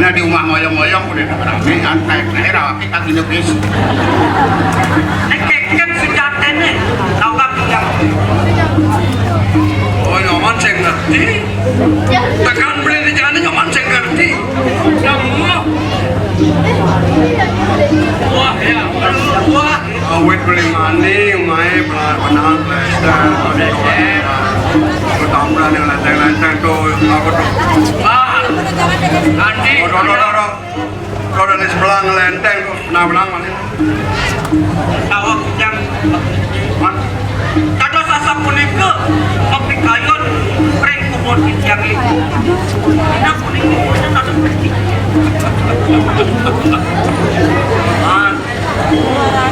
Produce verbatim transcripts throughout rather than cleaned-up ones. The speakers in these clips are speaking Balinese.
Di umah moyong-moyong udah rame, kan, kayak, kayak rapi kaki nepis. Ini keket sejatinya, tau gak, Kijang? Oh, nyoman saya ngerti. Tekan beli di jalan nyoman saya ngerti. Nemu. Wah, ya, wah. Awet beli mani, umai, benar-benar, lester, tadi, ketampilan yang lenteng-lenteng tuh, apa tuh? Wah, nanti. Tuh, tuh, tuh, tuh, tuh. Kalau dari sebelah ngelenteng tuh, benang-benang mana? Tahu yang, Mas. Kata sasapunika, kopi kayun, pring kubur yang itu. Enak kuning kubur, ada peti. Mas.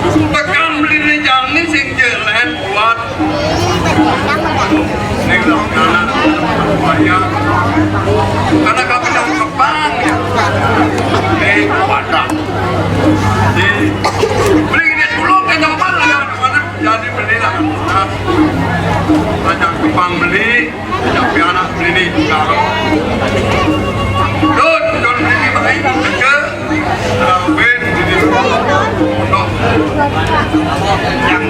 Tekan beli jani sing jelek buat. Ning lho, anak buaya. Karena kami yang kebang ya. Di wadah. Di beli ini dulu ke nyoman lah ya. Jadi belilah. Banyak kembang beli. Tapi anak beli di karo. Don, don beli baik ke Rawin di Pondok. Yang,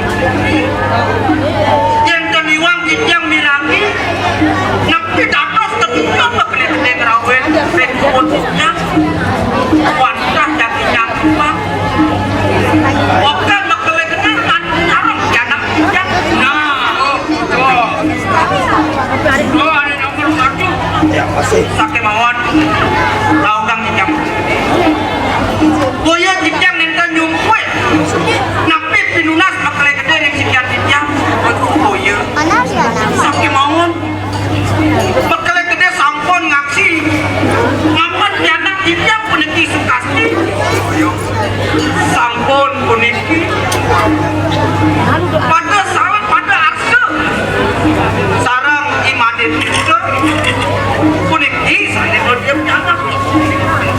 yang teniwang yang mirangi, nepi dados tetujon bakal rawin, ring kubur yang wantah yang nyambang. Okan bakal kenal, kan, arep anak yang. Nah, oh, oh. Oh, ada nomor satu. Ya, masih. Sakémaon, laukang Kijang. Boya Kijang nénten nyumpuh. Napi pinunas Bekelé Gedé ring sikian Kijang? Boya. Sakémaon. Bekelé Gedé sampun ngaksi. Mapan pianak Kijang puniki Sukasti. Sampun puniki. Pada salah, pada arsa. Sareng I Madé Putra. Puniki sané madya pianak.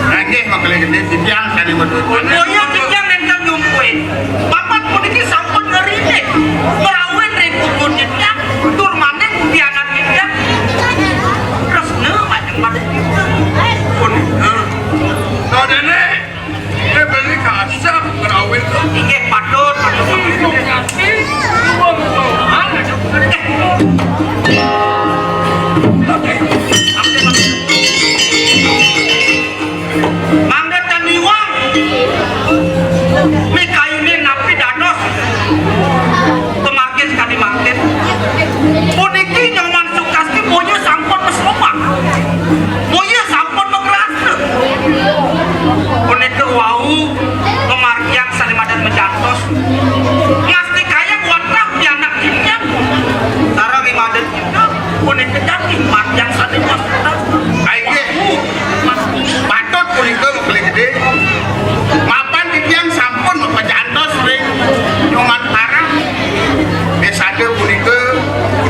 Inggih, Bekelé Gedé, titiang sané madya. Boya titiang nénten nyumpuh. Papan puniki sampun ngritik. Ngrawin ring kubur titiang. Tur maning pianak titiang. Tresna majeng Madé Putra. Punika. Sadéné. Dia beli kasar, ngerawin tuh. Inggih, patut, patut. Mangda tan iwang. Mikayunin napi dados. Pemargin sakadi mangkin. Puniki Nyoman Sukasti boya sampun masromah. Boya sampun magrasa. Punika wau pamargian sané madan majantos. Ngastikayang wantah pianak titiang. Sareng I Madé Putra punika jati margian sané magrasa. Inggih. Patut punika Bekelé Gedé. Mapan titiang sampun mapajantos ring Nyoman Parang. Misalnya punika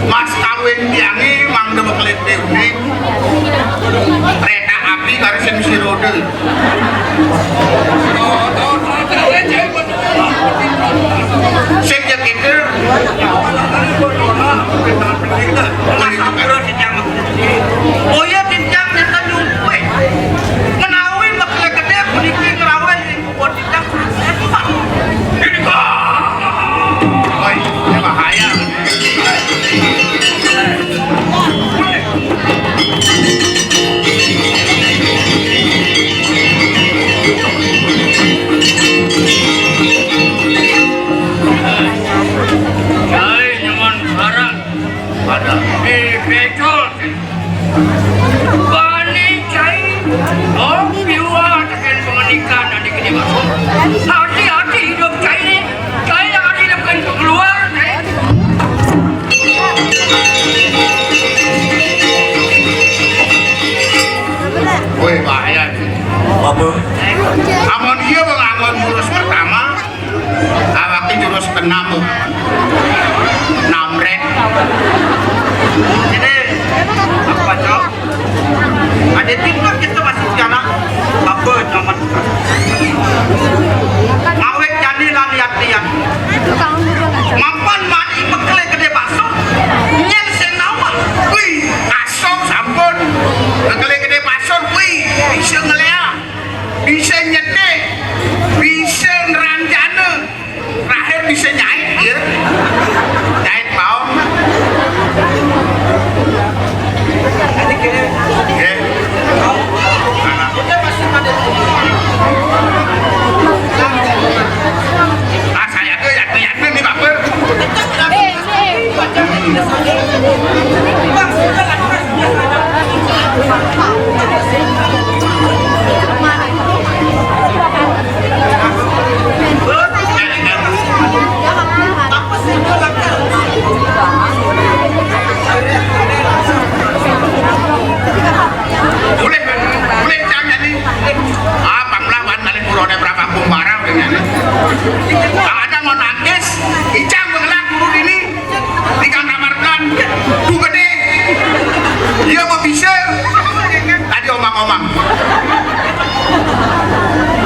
mas kawin tiangé mangda Bekelé Gedé uning. Kereta api karo sing mesti roda. Sing ya kita. Oh ya, titiang nénten nyumpuh. Menawi Bekelé Gedé puniki ngrawin ring kubur titiang. Woi, ini bahaya. Cai nyaman barang. Ada. Eh, becol. Bani cai. Oh, piwa tekén pangandikané gedé masuk. Hati-hati hidup cai né. Cai yang ada di depan keluar, cai. Woi, bahaya. Apa? Amun iya, Bang, amun jurus pertama, awaké jurus keenam. Namrek. Ini apa, Cok? Boleh, boleh, Cang, jadi. Ah, panglawan, paling buroné berapa kumbara, udah, jadi. Kalau ada mau nangkis, Icang mengelak guru ini. Di Kang Tamarkan, Bu Gedé. Iya, mau bisa. Tadi omang-omang.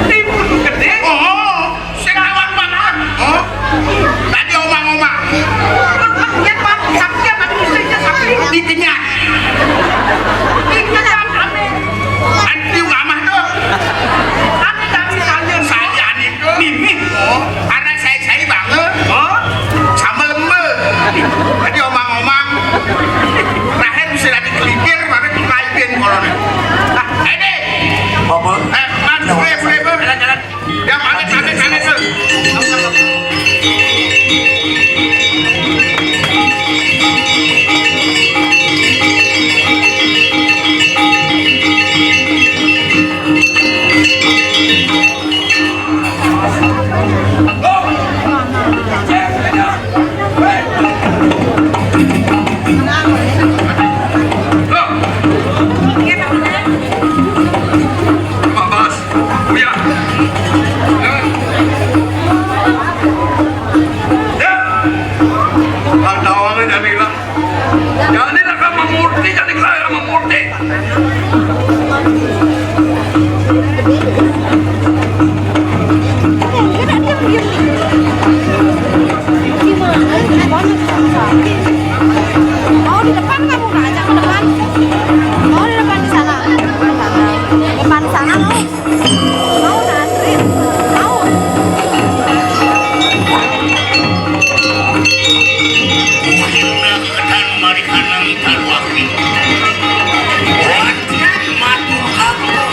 Ibu Gedé? Oh, sing lawan banget. Oh, tadi omang-omang. Dia Pak, sakti apa istrinya sakti? Dikenyat. Dikenyat kami. Kan di rumah tuh. Kami dari Sayan. Sayan itu. Mimi. Oh, karena saya, saya banget. Oh, sama lembek. Tadi omang-omang. Terakhir bisa dari kelintir, mana kaibin kolonel. Nah, ini. Apa? Eh, Mas, boleh, boleh, boleh, jalan-jalan. Ya, pamit, pamit, pamit, tuh. Pak Bas, Buya. Ya. Hartawan jadilah. Jadilah sama Murti, jadilah sama Murti. Mau di depan kamu, Kak? Ajak ke depan. Mau di depan di sana. Depan sana mau. Mau, Nasrin? Mau? Kuring mah kedah mari kanang taruakeun. Kuat matur kabur.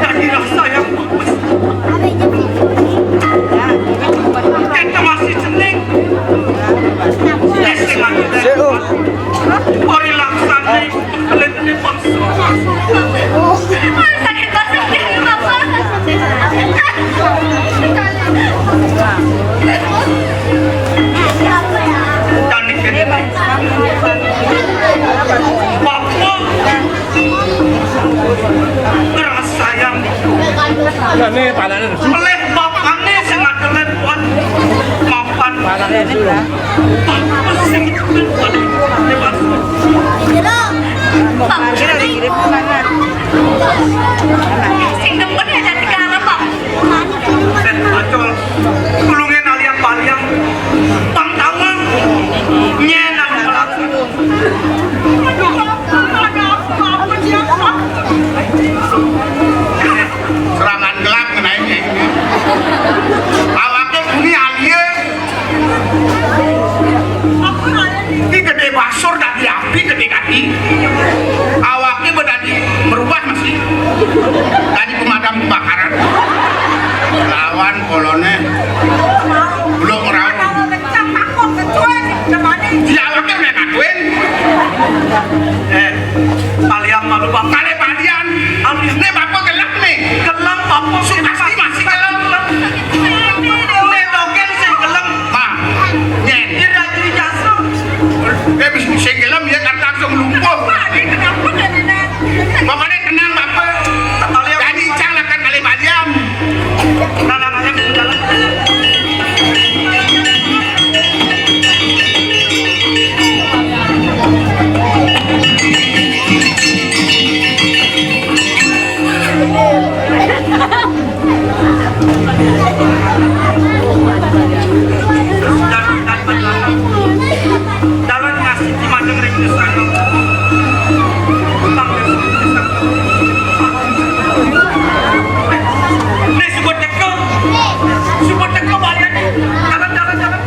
Dadi rasa yang bagus. Kita masih jeneng. Wis sing anu. Sik, Om. Ora laksane. Sakit banget, Bapak. Dan ini Bapak ngerasa yang Lah, ne, panane. Oleh bapakne sing adelan kuat mapan. Panane dulu. Bapak sing adelan kuat lewat. Pak, kira dikirim ke mana? Sing demen ya jadi karep, Pak. Eh, Acol, tulungin alian balian. Pang tawang. Nyen anak. Aduh, Pak, ada apa? Apa dia, Pak? Serangan gelap ngenai ini. Awake bumi alie. Iki gedhe basur, dadi api, gedhe kaki. Awake be dadi merubah mesti. Dadi pemadam kebakaran. Lawan kolone. Belum ora. Iya, awake ora ngakuin. Eh, balian malu, Pak. Kale balian. Anu, ne bapak gelem ne. Gelem, bapak sing pasti masih gelem. Ne dogel sing gelem. Pak, nyen. Dia lagi jasa. Eh, bis-, sing gelem ya kan langsung lumpuh. Pak, ini kenapa jadi ne? Pokoknya tenang, Bapak. Jadi, cang akan kali balian. Tenang aja, jalan. Dalan ngasih di madeng ring desa. Utang desa. Nih, suka teko. Suka teko, balian nih. Jalan, jalan, jalan.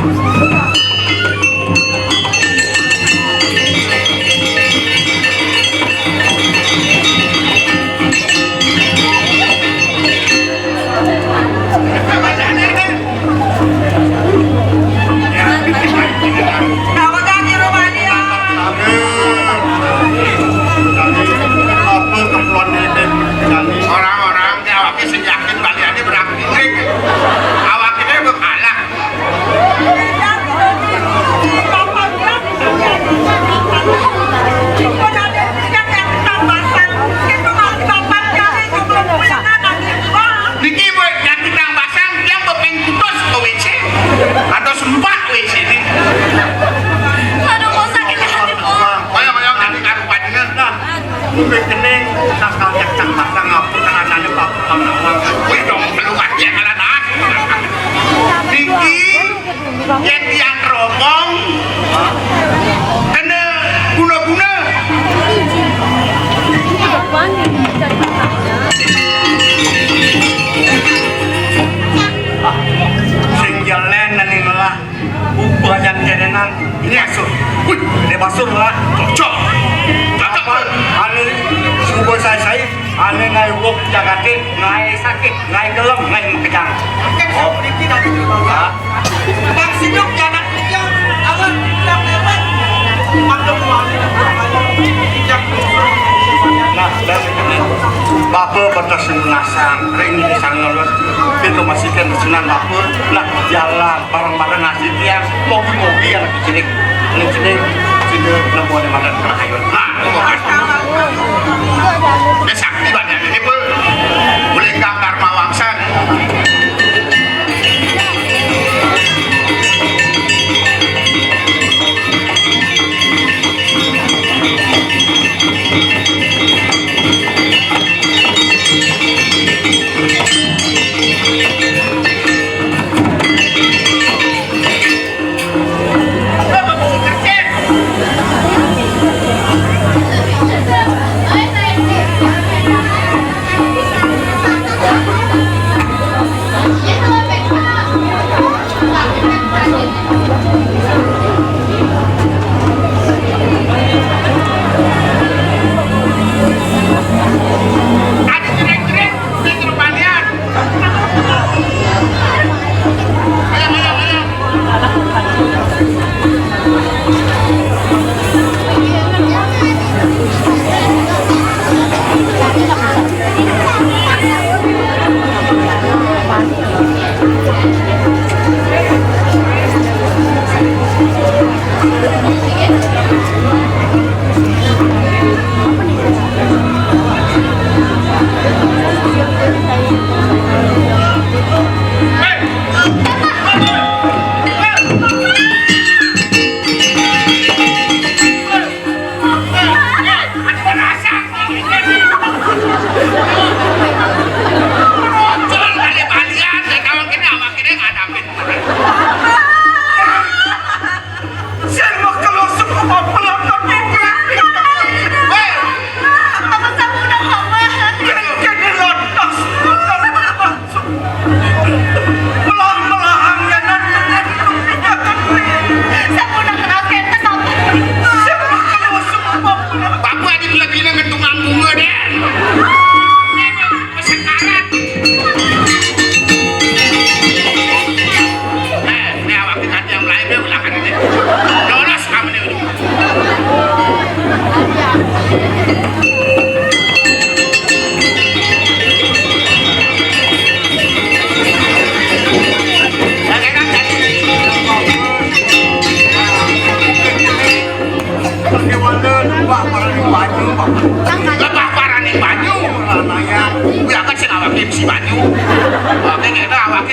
Orang-orang ini awaknya sing yakin baliannya berarti. Awaknya berkalah. Niki buat yang tukang pasang, yang bepeng putus ke W C atau sempak W C ini. Aduh, kok sakit hati, Pak. Ayo, ayo, nanti karupannya. Nah, ini kening, sakal yang tukang pasang, apa, kan anaknya Pak Purnawang. Wih, dong, keluar dia, kalah, nah. Niki, Yén tiyang romong kena guna-guna. Sing jelen nani melah. Ubayan kenenan. Ini asur. Wih, ini basur lah. Cocok. Cocok. Anu, subuh saya-saya. Ane ngae wong jagate, ngae sakit, ngae gelem, ngae makejang. Mungkin sapuniki dadi Hah? Bang Siduk janak kerja, awan tidak lewat. Maklum wali, tidak. Nah, dan ini Bapak batas nasang, ring ini sangat luas. Itu masih kan senang Bapak. Nah, jalan. Bareng-bareng ngasih tiang, mogi-mogi anak cilik. Anak cilik, sini nemuan makan kerahayun. Nah, itu bagus. Ini sakti banyak ini, Bu. Boleh gambar mawangsan.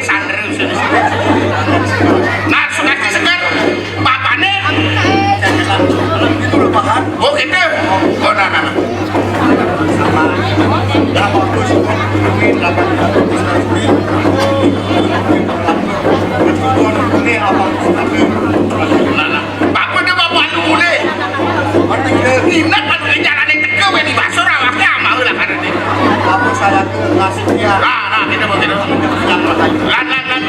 Sandra. Nah, Sukasti seger. Bapaknya. Oh, gitu. Oh, nah, nah, nah. Nah, nah. Bapak dia bapak lu boleh. Ingat kalau dia jalan yang teka, weh, di basur awaknya amal lah karena dia. Apa saya tuh nasib dia? Nah, nah, kita mau kita. Lan, lan, lan.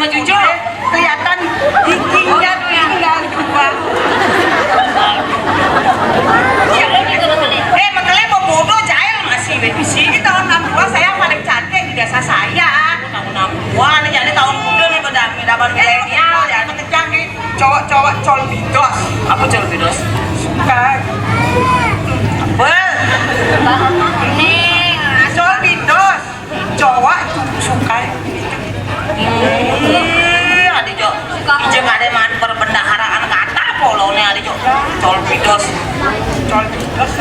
Cucu kelihatan giginya tinggal dua. Eh, mekelé mau bodoh, jahil masih, wé. Di sini tahun enam dua saya paling cantik di desa saya. Tahun enam dua nih, jadi tahun muda nih, pada milenial ya. Kejang nih, cowok-cowok colbidos. Apa colbidos? Suka. Apa? Ini colbidos. Cowok itu suka. Ih, adi jo. Ijeng ada man perbendaharaan kata polone adi jo. Colbidos. Colbidos.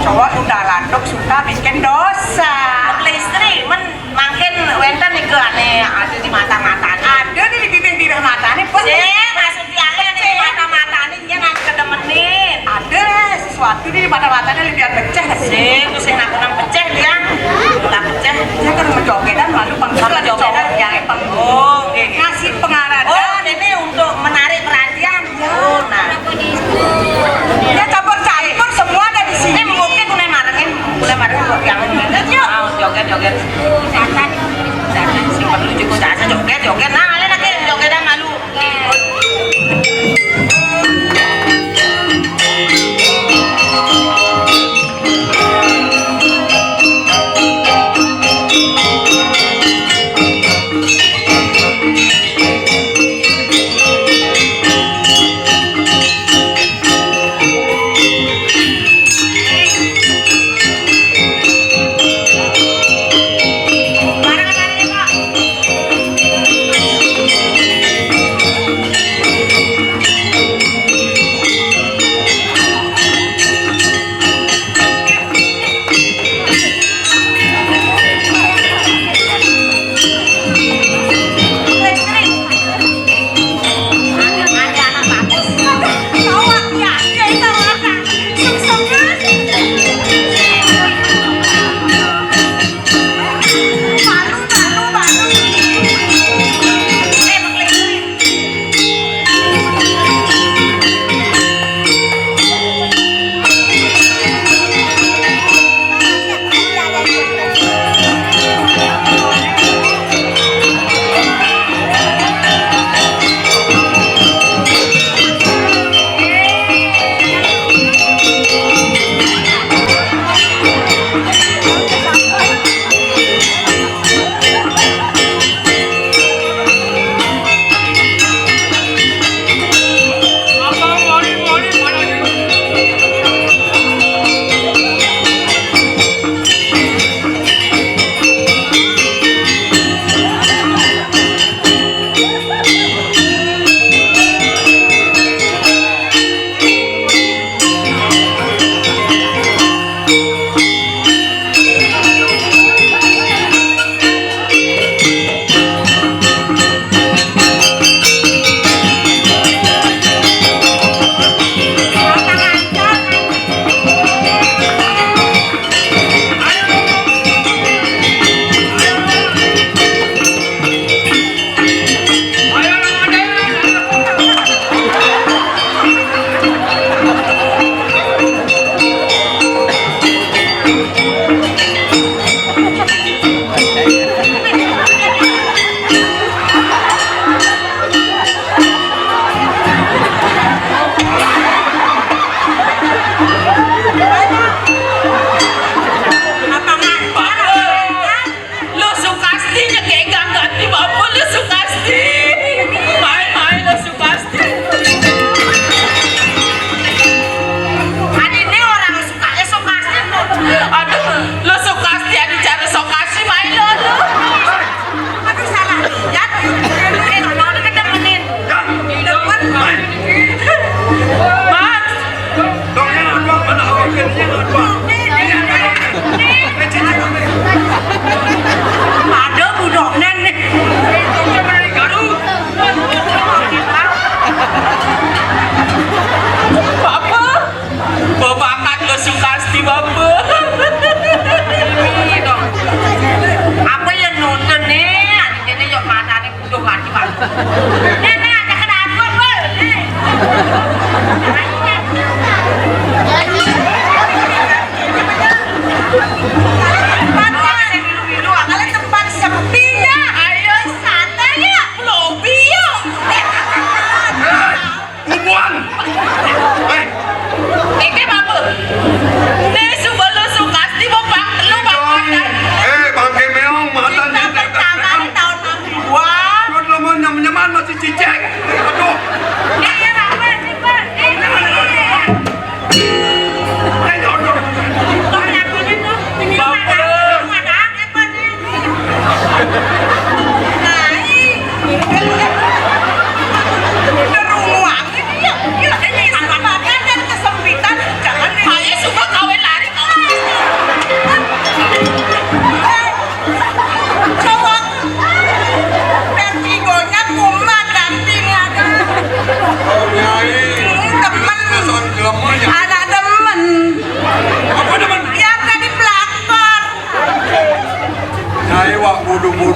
Cowok udah landok suka bikin dosa. Istri men mangkin wénten niku ane ada di mata-matane. Ada di bibir-bibir matane, Pak. Eh, maksud tiangnya nih di mata-matane dia nggak kedemenin. Ada sesuatu di mata-matane lebih pecah. Sing, sing aku nang pecah dia. Lah pecah. Dia kan menjogetan malu pengkol jogetan yang pengkol. Oh, nggih. Ngasih pengarahan. Oh, ini untuk menarik perhatian. Oh, nah. Ya campur-campur semua ada di sini. Ini mungkin mulai marengin, mulai marengin buat yang ini. Mau joget-joget. Datang, datang sih perlu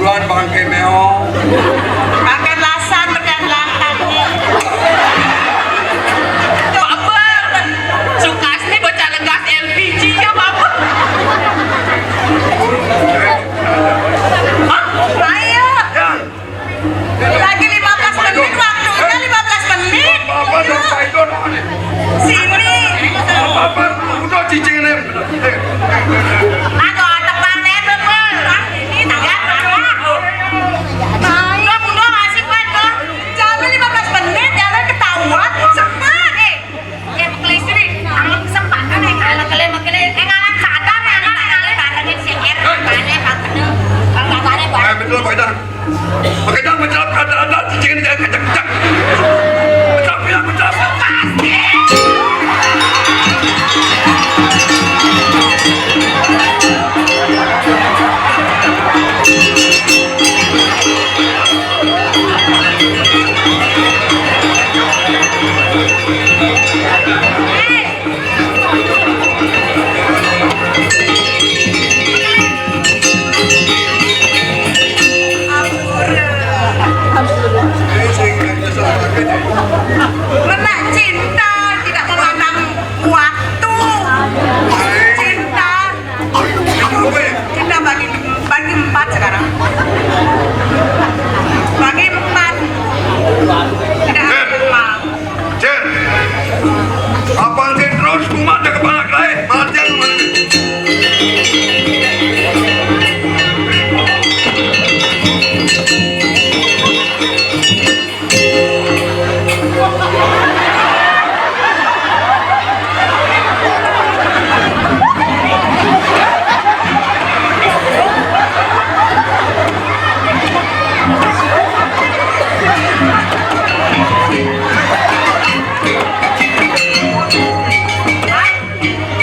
Bangke meong. Makan lasan, makan langkang. Tuh, apa? Sukasni bocah legas L P G ya, Bapak. Hah? Ayo. Ya. Lagi lima belas menit waktunya, lima belas menit. Bapak sampai itu. Sini. Bapak, udah cicing nih. Aduh, tepalnya bebel. Ini tanggal berapa? Udah, udah, masih kuat, tuh. Jalan lima belas menit, jalan ketahuan. Cepat, eh. Ya, mekelistri. Angin kesempatan, eh. Kalau kele, mekele. Eh, ngalang sadar, ya, ngalang, ngalang. Barangnya si R, mana, Pak Kedeng. Kalau nggak ada, Pak. Eh, betul, Pak Kedeng. Pakai dong menjawab kata-kata cicing ini jangan kenceng-kenceng. Menjawab bilang menjawab. Lemak cinta tidak memandang waktu. Cinta, cinta bagi, bagi empat sekarang. Bagi empat. Tidak ada yang mau. Cen, apang sing terus kumat dek kepala kelai, mati aku mana?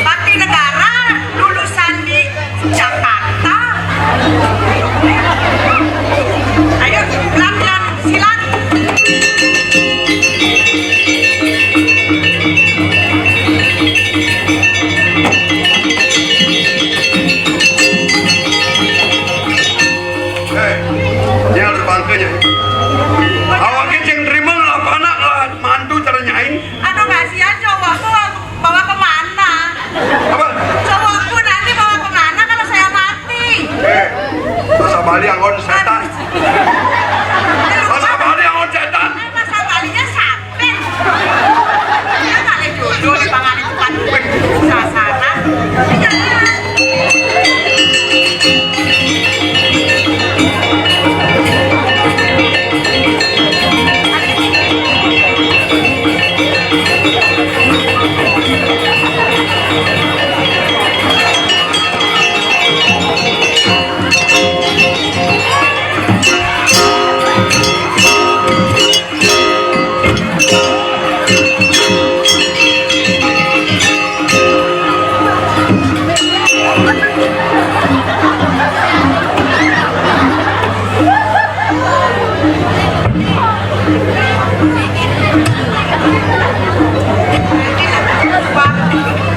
Bakti Negara lulusan di Jakarta. Ayo, pelan-pelan, silat. Eh, dia harus bangkanya. Awaknya yang terima lah, anak lah, mantu cara nyai. Aduh, kasihan cowok tuh. Bawa kemana? Apa? Cowokku nanti bawa kemana kalau saya mati? Eh, bahasa Bali anggon setan. Bahasa Bali anggon setan. Eh, bahasa Balinya sapen. Dia kali jodoh di pangan itu kan. Sasana.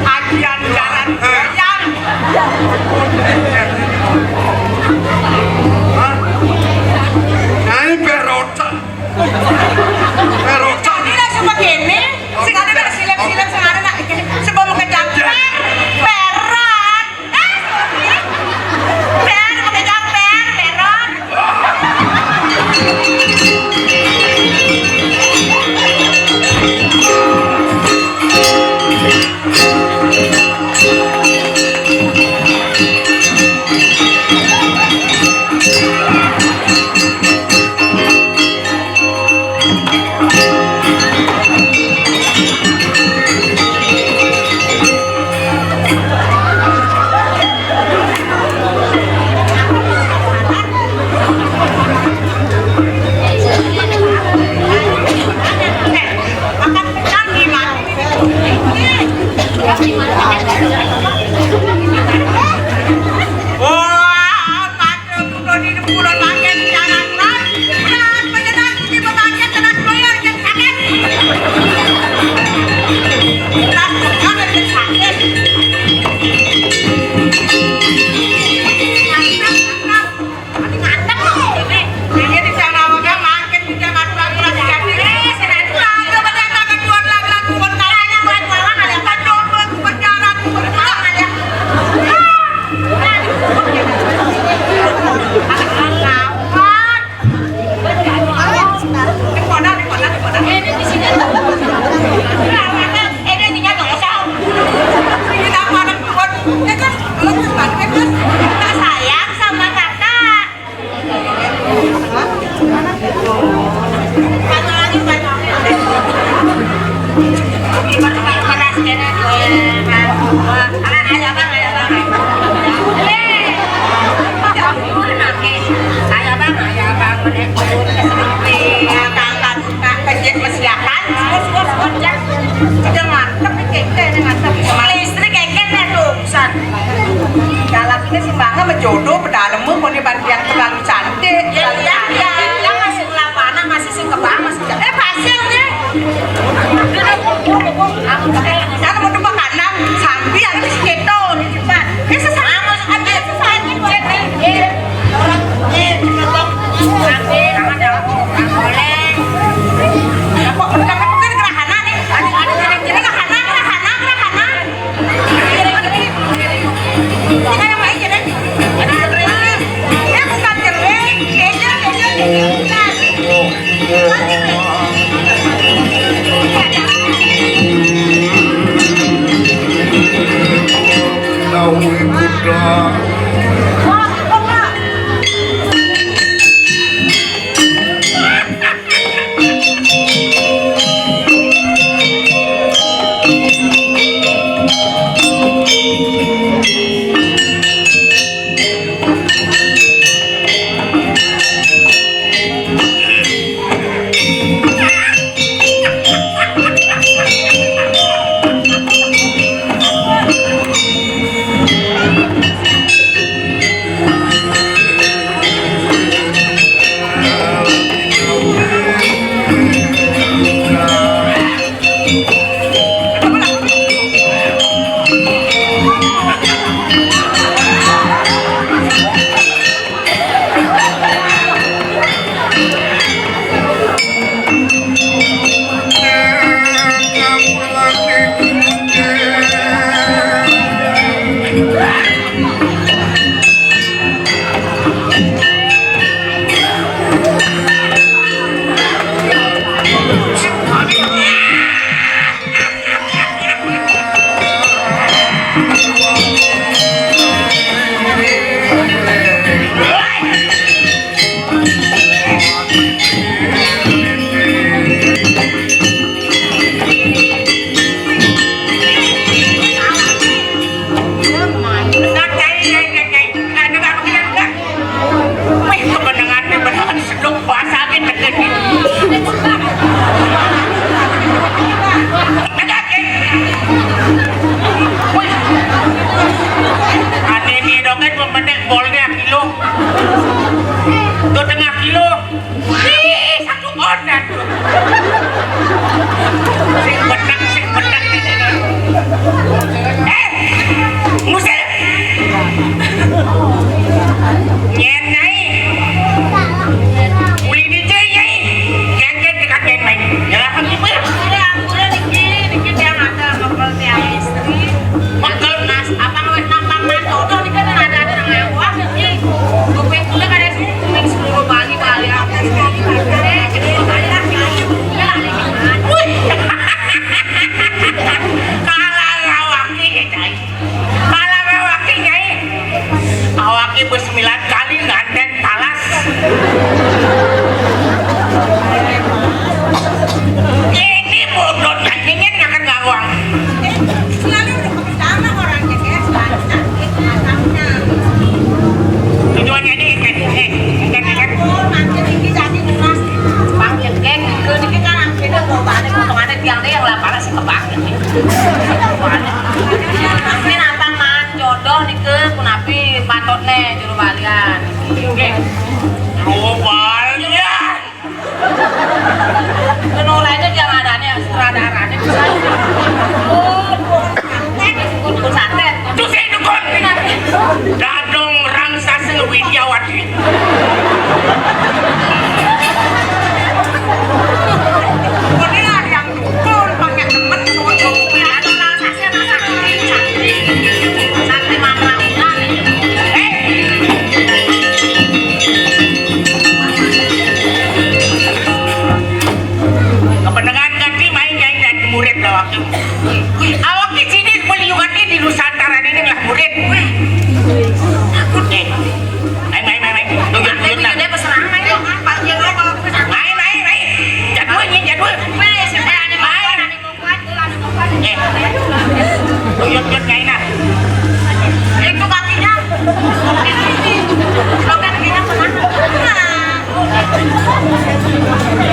Ajian jalan goyang. Hah? Nah, ini Pero Kangkat, kejit mesiakan, suwun, suwun, suwun, Cak. Udah mantep nih, kengken nih, mantep. Sama listrik kengken deh tuh, pisan. Kalau ini sih, Bang, sama jodoh, pedalem, mau nih, Bang, yang terlalu cantik, ya, terlalu iya, iya, iya, masih ngelapanan, masih sing kebang, masih, eh, pasir nih. Kalau mau tumpah kandang, sampai yang di situ, di depan. Eh, sesama, ada sesama, buat nih. Wih, kemenangan nih beneran sedok bahasa aja deket. Deket, eh. Wih. Ane ini dong kan pemenek bolnya kilo. Tuh tengah kilo. Wih, satu onan. Sing benek, sing benek. Eh, ngusir. Nyen, Nyai. Uli dije, Nyai. Nyen, nyen, dekat, Nyai, main. Nyerahkan ibu ya. Iya, ampun, niki, niki tiang ada, mengkel tiang istri. Mengkel? Mas, apa ngawet nampang mantu, niki kan ada, ada nang ngawak, niki. Kuping kula kada sing kuping sepuluh Bali, Bali apa sih? Eh, jadi Bali lah, Bali. Wih. Kalah ngawak niki, Nyai. Kalah ngawak niki, Nyai. Awake wis sembilan kali nganten talas. Ini bodoh, Nyai, nyen ngakan ngawak. Selalu udah sama orangnya, kayak selalu cantik, matangnya. Tujuannya ini, eh, eh, eh, eh, eh. Oh, makin tinggi jadi murah. Bang Jegek, ke dikit kan, akhirnya mau balik, potongannya tiang deh yang lapangan sih kebang. Ini nantang man, jodoh nih ke, kunapi patutnya juru balian. Oke. Juru balian. Kenolanya jangan ada yang sutradaranya bisa. Oh, dukun santet. Tuh si dukun. Dadong rangsasa Widyawati. Ini lah yang dukun, pakai temen, cowok-cowok.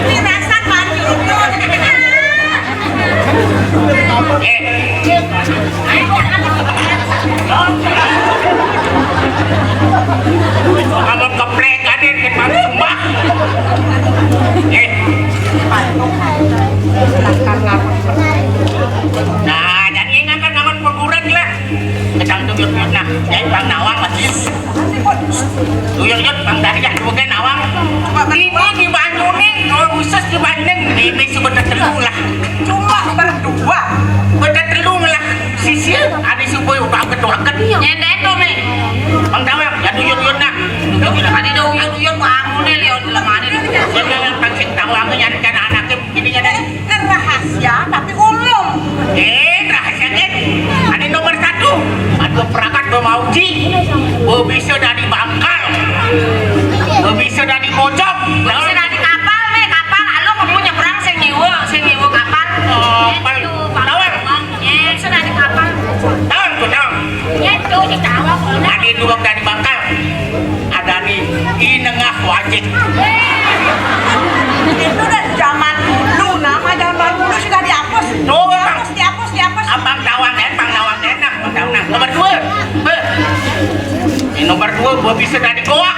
Ini rasa manjur. Eh. Kamu keplek, Aden, ke Pak Sembah. Eh. Nah, jadi ingat kan, kawan perguruan lah. Kedang tuyul-tuyul, nah, jadi Bang Nawang masih. Tuyul-tuyul, Bang, dari yang dua kan Nawang. Ini di Banyuning, kalau khusus di Banyuning, ini sudah telu lah. Cuma berdua. Sudah telu lah. Sisi ada supaya udah ketuakan. Nyender tuh, Mi. Bang Nawang, ya tuyul-tuyul, nah. Tuyul-tuyul. Ada dong, tuyul-tuyul, bangun nih, lihat lemahnya. Saya bilang, Bang, si Nawang, yang kan anaknya, ini kan. Ini rahasia, tapi umum. Eh, rahasia kan? Ada nomor satu. Ada perangkat pemauji. Bisa dari Bangkal. Bisa dari Pojok. Bisa dari kapal, Mi, kapal. Lalu kamu nyebrang, sing nyewa, sing nyewa kapal. Kapal. Tawar. Bisa dari kapal. Tawar, ku tawar. Ada dua dari Bangkal. Ada di, di nengah wajik. Itu udah zaman dulu, nama zaman dulu sudah dihapus. Tuh, dihapus, dihapus, dihapus. Abang Dawang, eh, Bang Dawang, eh, nah, Bang Dawang, nah. Nomor dua. Beh. Ini nomor dua, gua bisa dari Goa.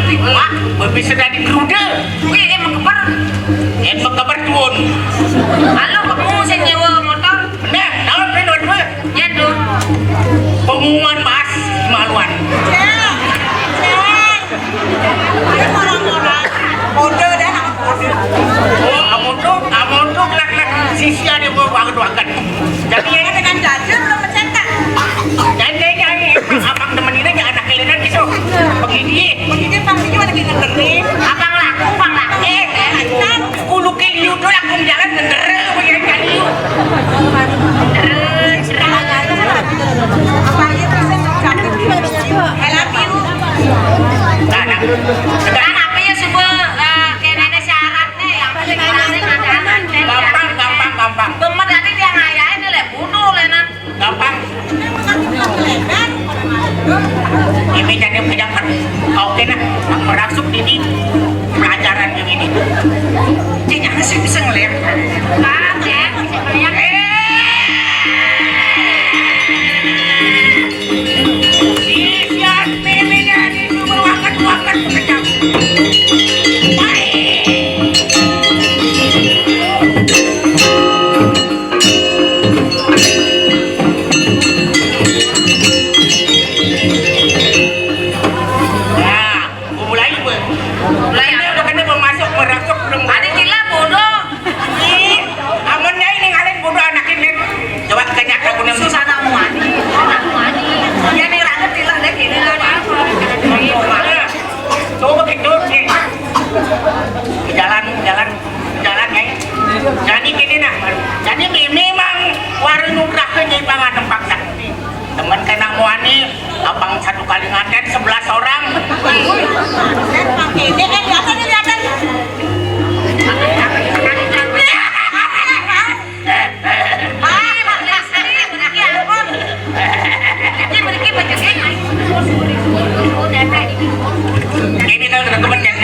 Di Goa, gua bisa dari Geruda. Wih, ini mengkeper. Ini mengkeper tuun. Halo, kamu sing nyewa motor? Nah, nomor dua. Ya, tuh. Pengumuman bahas maluan. Ceng, Ceng. Ini orang-orang kode dan anak kode. Oh, amun tuh, amun tuh, lak, lak, sisi ada mau banget, banget. Jadi, ya, dengan jajan udah mencetak. Dan dia nyanyi, abang temenin aja anak kalian gitu. Begini. Begini, Bang, ini mana kita ngerti? Abang laku, Bang, laku. Eh, eh, Bulu keliu tuh langsung jalan ngendere, begini keliu. Ngendere, ngendere. I love you. Nah, nah. Kan apa ya, subuh, eh, kayak nenek syarat nih, yang penting ada anak nih. Gampang, gampang, gampang. Bener tadi dia ngayain nih, leh, bunuh, leh, nah. Gampang. Ini jadi pejabat. Oke nah, merasuk ini pelajaran yang ini. Dia jangan sih bisa ngeliat. Paham ya? Bisa ngeliat. Eh. Si Yasmin ini, ini cuma wakat-wakat pekerja. Baik. Nah, gua mulai, gua. Mulai. Kena, udah kena, gua masuk, gua masuk, belum. Ada gila, bodoh. Ih, amun nyai ninggalin bodoh anak ini. Coba tanya ke guna. Susah nak muani. Anak muani. Iya, nih, ranget gila deh, gini lah, nih. Coba gitu, nih. Jalan, jalan. Jalan, ya. Jadi gini nah, jadi memang waru nugraha nyai pangan tempat sakti. Temen kena muani, abang satu kali ngaten sebelas orang. Ini kan biasa nih, biasa. Ini kalau teman-teman yang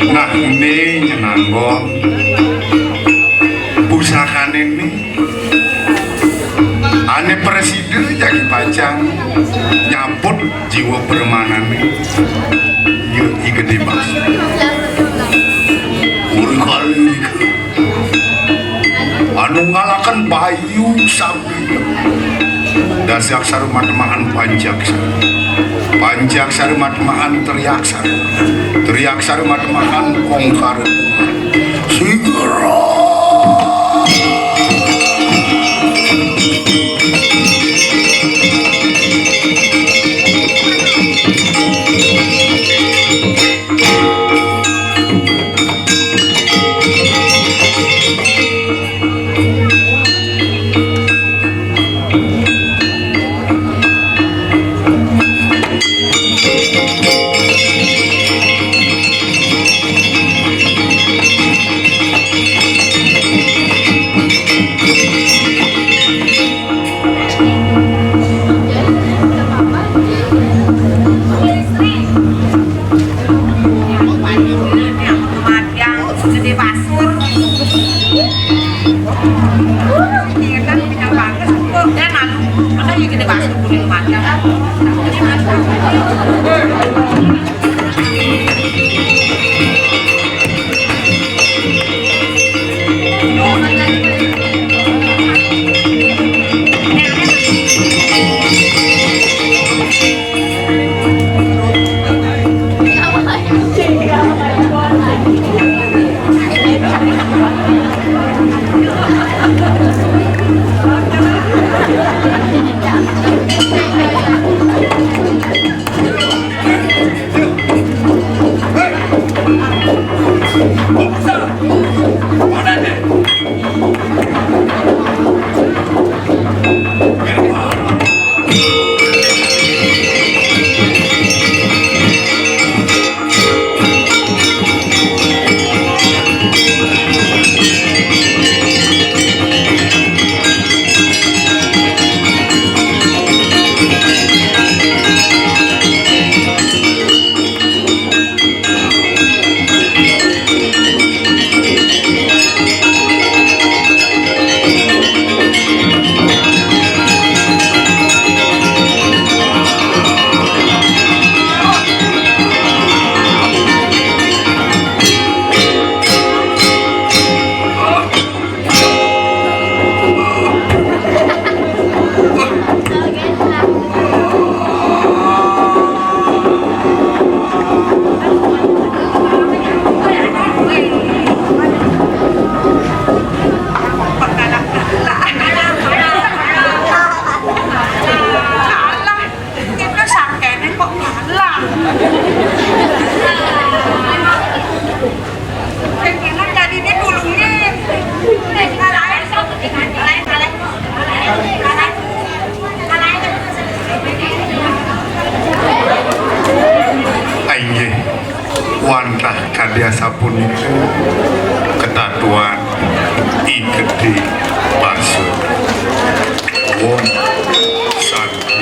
Nah, ini nyenanggon pusakané ini. Ané prasida jagi pacang nyabut jiwa premanané. Ya, I Gedé Basur. Uri kali anu ngalaken bayu sami. Dasa aksara matemahan pancaksara. Pancaksara matemahan triaksara. Triaksara matemahan ongkara. Sigera. Gedé Basur. Iya kan, pinter banget. Kok dia malu? Masa iya Gedé Basur kudu mati? Kita sakene kok ngalah. Sing enak jadine tulunge. Sing ngalahin sok, ngalahin, ngalahin, ngalahin, ngalahin. Inggih, wantah kadi asapunika ketatuan I Gedé Basur. Om Santi.